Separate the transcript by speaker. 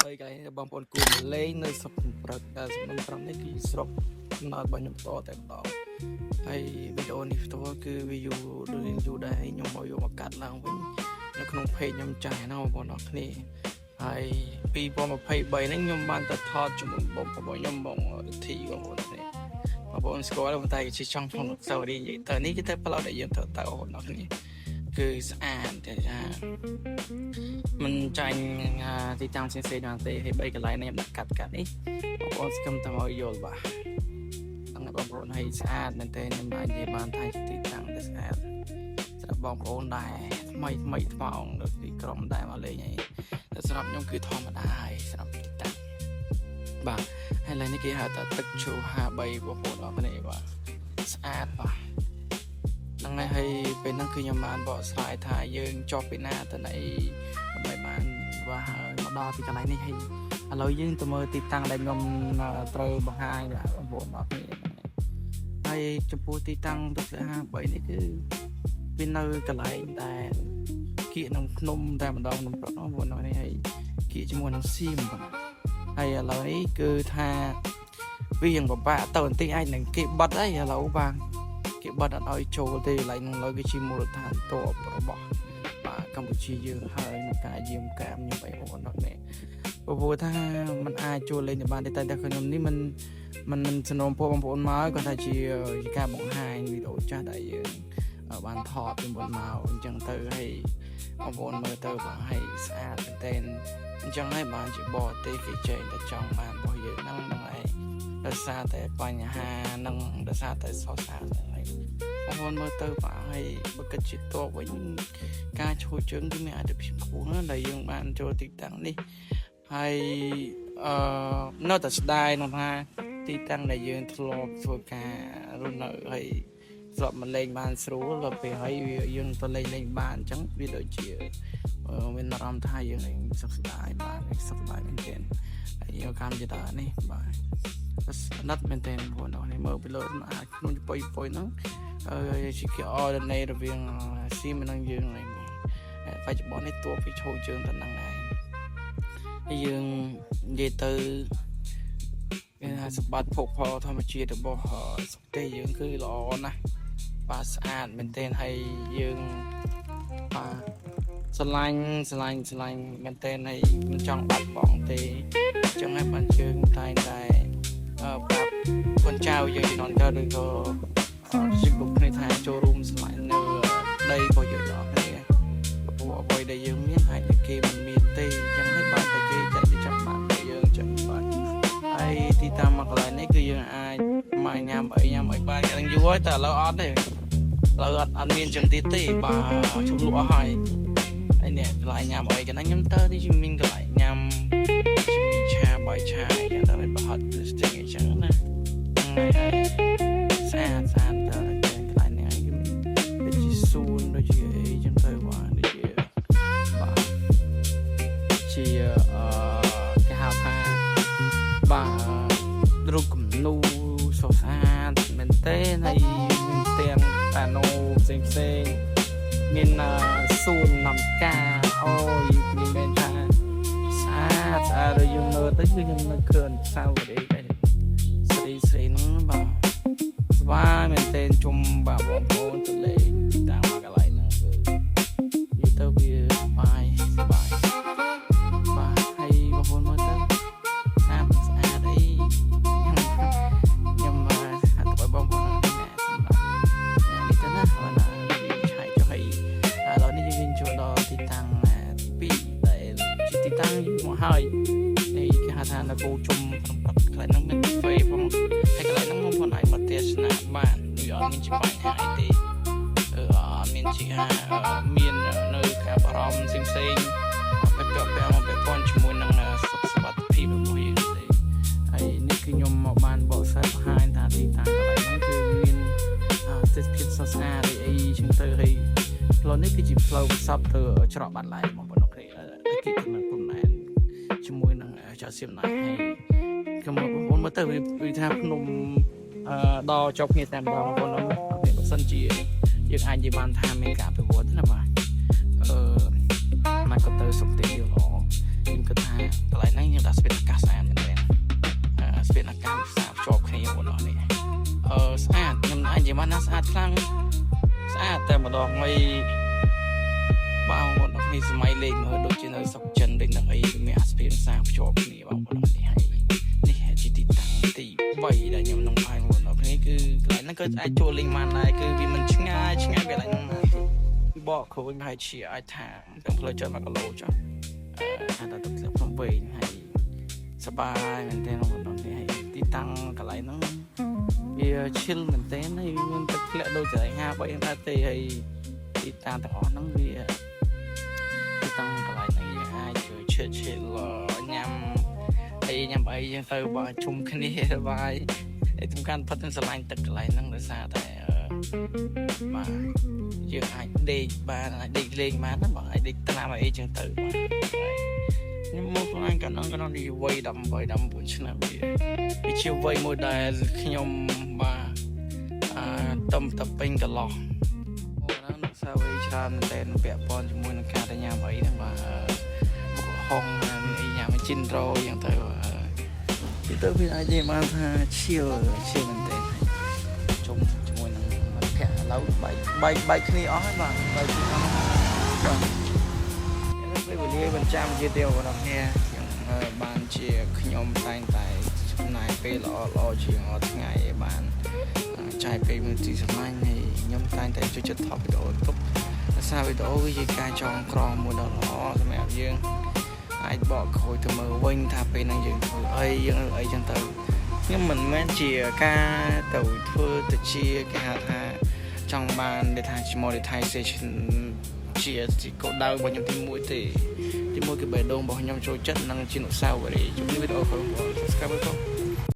Speaker 1: ហើយកន្លែងនេះបងប្អូនគួរមកលេងនៅស្រុកភ្នំព្រឹកដែលស្រុកភ្នំព្រឹកនេះគឺស្រុកកំណើតរបស់ខ្ញុំតតែម្ដងហើយវីដេអូនេះផ្ទាល់គឺវាយូរដូចយូរដែរខ្ញុំមកយកមកកាត់ឡើងវិញនៅក្នុង page ខ្ញុំចាស់ណាបងប្អូនអរគ្នាហើយ2023ហ្នឹងខ្ញុំបានទៅថតជាមួយបងប្អូនខ្ញុំបងរិទ្ធីបងប្អូនអរគ្នាបងប្អូនស្គាល់ប៉ុន្តែគេចង់ផងសាវរីនិយាយទៅនេះគឺទៅផ្លូវដែលយើងត្រូវទៅបងប្អូនអរគ្នាគឺស្អាតតែថា មិនចាញ់ទីតាំងផ្សេងៗបានទេហើយបីកន្លែងនេះខ្ញុំដាក់កាត់កាត់នេះបងប្អូនស្គមតែមកយល់បាទអង្គបងប្អូនឲ្យស្អាតមែនទែនខ្ញុំអាចនិយាយបានថាជាទីតាំងដែលស្អាតសម្រាប់បងប្អូនដែរថ្មីថ្មីថ្មោងនៅទីក្រុងដែរមកលេងអីតែសម្រាប់ខ្ញុំគឺធម្មតាហើយសម្រាប់ទីតាំងបាទហើយឡើយនេះគេហៅថាទឹកជ្រោះ53បងប្អូនអរគ្នាបាទស្អាតបាទហ្នឹងហើយហើយពេលហ្នឹងគឺខ្ញុំបានបកស្រាយថាយើងចុះពីណាទៅណីដើម្បីបានបាទហើយមកដល់ទីកន្លែងនេះហើយឥឡូវយើងទៅមើលទីតាំងដែលខ្ញុំត្រូវបង្ហាញបាទបងប្អូនអរគ្នាហើយចំពោះទីតាំងទឹកធ្លាក់53នេះគឺវានៅកន្លែងដែលគៀកនឹងភ្នំតែម្ដងភ្នំព្រឹកបងប្អូនអរគ្នាហើយគៀកជាមួយនឹងសៀមបាទហើយឥឡូវនេះគឺថាវាយ៉ាងពិបាកទៅបន្តិចអាចនឹងគេបិទហើយឥឡូវបាទគេបិទអត់ឲ្យចូលទេកន្លែងនោះឡើយគឺជាមូលដ្ឋានទ័ពរបស់បាទកម្ពុជាយើងហើយក្នុងការយាមកាមខ្ញុំអីបងប្អូនអរគ្នាព្រោះថាมันអាចចូលលេងទៅបានទេតែតែខ្ញុំនេះมันมันមិនសំណូមពរបងប្អូនមកគាត់ថាជាការបង្ហាញវីដេអូចាស់ដែលយើងបានថតពីមុនមកអញ្ចឹងទៅហើយបងប្អូនមើលទៅបាទហើយស្អាតមែនទែនអញ្ចឹងហើយបានជាបរទេសគេចែងតែចង់បានរបស់យើងហ្នឹងហ្នឹងឯងដោយសារតែបញ្ហានឹងដោយសារតែសោស្អាតហ្នឹងហើយបងប្អូនមើលទៅបាទហើយបើគិតជាតបវិញការឈរជើងគឺមានអត្ថភាពខ្ពស់ណាស់ដែលយើងបានចូលទីតាំងនេះហើយអឺនៅតែស្ដាយនោះថាទីតាំងដែលយើងធ្លាប់ធ្វើការរស់នៅហើយធ្លាប់មកលេងបានស្រួលដល់ពេលហើយវាយើងទៅលេងលេងបានអញ្ចឹងវាដូចជាមានអារម្មណ៍ថាយើងនឹងសុខស្ដាយបាទសុខស្ដាយមែនទែនហើយយកកម្មជាតានេះបាទស្និតមែនទែនបងប្អូននេះមើលពីលើអាចក្នុងចពុយពុយហ្នឹងអឺជាគេអរនៃរវាងស៊ីមនិងយើងហ្នឹងបច្ចុប្បន្ននេះតួពីឈោជើងទៅហ្នឹងឯងហើយយើងនិយាយទៅគេថាសម្បត្តិភោគផលធម្មជាតិរបស់ស្រុកទេសយើងគឺល្អណាស់បាទស្អាតមែនទែនហើយយើងបាទស្រឡាញ់ស្រឡាញ់ស្រឡាញ់មែនទែនហើយមិនចង់បាត់បង់ទេអញ្ចឹងហើយបានយើងតែងតែប្រាប់កូនចៅយើងជំនាន់ក្រោយឬក៏ជិះគ្រប់គ្នាថាចូលរួមស្រឡាញ់នៅដីរបស់យើងដល់គ្នាព្រោះអ្វីដែលយើងមានអាចតែគេមិនមានទេអញ្ចឹងហើយបានតែគេតែចង់បានតែយើងអញ្ចឹងបាទហើយទីតាំងមកកន្លែងនេះគឺយើងអាចមកញ៉ាំអីញ៉ាំអីបានយ៉ាងយូរហើយតែឥឡូវអត់ទេឥឡូវអត់អត់មានចឹងទៀតទេបាទជុំលក់អស់ហើយហើយនេះកន្លែងញ៉ាំអីកណ្ដាលខ្ញុំទៅនេះជាមានកន្លែងញ៉ាំជាមានឆាបាយឆាអីចឹងទៅមានប្រហិតស្ទឹងអីចឹងណាហ្នឹងហើយស្អាតស្អាតទៅកន្លែងនេះគឺមានដូចជាសួនដូចជាអីចឹងទៅបាទដូចជាបាទជាអឺគេហៅថាបាទរូបគំនូស្រស់ស្អាតមែនទេហើយមានផ្ទាំងតាណូផ្សេងផ្សេងមានសួននំការអូយមានមែនថាស្អាតស្អាតដូចយើងមើលទៅគឺខ្ញុំនៅឃើញសៅរីកស្រីស្រីហ្នឹងបាទស្វាយមែនទែនជុំបាទបងប្អូនទៅលេងតាមមកកន្លែងហ្នឹងគឺនិយាយទៅវាសប្បាយសប្បាយបាទហើយបងប្អូនមើលទៅស្អាតស្អាតអីខ្ញុំបាទអត់ទៅបងប្អូនណាសម្រាប់នេះទៅណាបាទយើងឆែកចុះហើយឥឡូវនេះយើងចូលដល់ទីតាំងទី2ដែលជាទីតាំងយូរមកហើយនេះគេហៅថានគរជុំភ្នំព្រឹកកន្លែងហ្នឹងមានកាហ្វេផងហើយកន្លែងហ្នឹងបងប្អូនអាចមកទស្សនាបានវាអត់មានជាបញ្ហាអីទេអឺអត់មានជាមាននៅការបារម្ភផ្សេងផ្សេងពាក់ពាក់មកពាក់ព័ន្ធជាមួយនឹងសុខសុវត្ថិភាពរបស់យើងទេហើយនេះគឺខ្ញុំមកបានបកស្រាយបង្ហាញថាទីតាំងកន្លែងហ្នឹងគឺមានទេសភាពស្រស់ស្អាតអីអីចឹងទៅហើយផ្លូវនេះគឺជាផ្លូវផ្សព្វទៅច្រកបាត់ឡែបងប្អូនអរគ្នាគេទៅនឹងព្រំដែនជាមួយនឹងចៅសៀមណៃហើយខ្ញុំបងប្អូនមើលទៅវាថាភ្នំអឺដល់ជាប់គ្នាតែម្ដងបងប្អូនអរគ្នាបើសិនជាយើងអាចនិយាយបានថាមានការអភិវឌ្ឍណាបាទអឺមកក៏ទៅសុខទេយើងល្អខ្ញុំគិតថាកន្លែងហ្នឹង បានណាស្អាតខ្លាំងស្អាតតែម្ដងហើយបងប្អូនអរគ្នាសម័យលេងមើលដូចជានៅស្រុកចិនដូចនឹងអីវាមានអាស្ពានសាភ្ជាប់គ្នាបងប្អូនអរគ្នាហើយនេះជាទីតាំងទី3ដែលខ្ញុំនឹងផាយបងប្អូនអរគ្នាគឺកន្លែងហ្នឹងក៏អាចចូលលេងបានដែរគឺវាមិនឆ្ងាយឆ្ងាយពីកន្លែងហ្នឹងណាទេបកគ្រូវិញប្រហែលជាអាចថាទាំងផ្លូវចុះ1គីឡូចុះអឺថាទៅទឹកភ្នំពេញហើយសប្បាយមែនទែនបងប្អូនអរគ្នាហើយទីតាំងកន្លែងហ្នឹងវា chill មែនទែនហើយវាមានទឹកធ្លាក់ដូចកន្លែង53ហ្នឹងដែរទេហើយទីតាំងទាំងអស់ហ្នឹងវាទីតាំងកន្លែងហ្នឹងយើងអាចជួយ chill chill ញ៉ាំអីញ៉ាំអីចឹងទៅបើជុំគ្នាបាយហើយសំខាន់ផុតនឹងស្រឡាញ់ទឹកកន្លែងហ្នឹងដោយសារតែអឺបាទយើងអាចដេកបានអាចដេកលេងបានណាបងអាចដេកត្រាំអីចឹងទៅបាទខ្ញុំមកខ្លួនឯងកាលហ្នឹងកាលនេះវ័យ18 19ឆ្នាំវាវាជាវ័យមួយដែលខ្ញុំបាទអឺតំតពេញកន្លោះអូណានុស្សាវរីយ៍ច្រើនមែនទែនពាក់ព័ន្ធជាមួយនឹងការទៅញ៉ាំអីហ្នឹងបាទបុកហុងមានអីញ៉ាំជីនរ៉ូយ៉ាងទៅពីទៅវាអាចនិយាយបានថា chill chill មែនទែនជុំជាមួយនឹងមិត្តភក្តិឥឡូវបែកបែកបែកគ្នាអស់ហើយបាទបែកគ្នាអស់បាទពេលវេលាបញ្ចាំជាទៀតបងប្អូនគ្នាខ្ញុំបានជាខ្ញុំតែងតែចំណាយពេលល្អល្អជាងរាល់ថ្ងៃបានចាយពេលមួយទីស្រឡាញ់ហើយខ្ញុំតែងតែចូលចិត្តថតវីដេអូទុកដោយសារវីដេអូវាជាការចងក្រងមួយដ៏ល្អសម្រាប់យើងអាចបកក្រោយទៅមើលវិញថាពេលហ្នឹងយើងធ្វើអីយើងអីចឹងទៅខ្ញុំមិនមែនជាការទៅធ្វើទៅជាគេហៅថាចង់បានដែលថាជា monetization ជាជាគោលដៅរបស់ខ្ញុំទី1ទេទី1គឺបេះដូងរបស់ខ្ញុំចូលចិត្តនិងជាអនុស្សាវរីយ៍ជួបគ្នាវីដេអូក្រោយបងប្អូន subscribe ផង។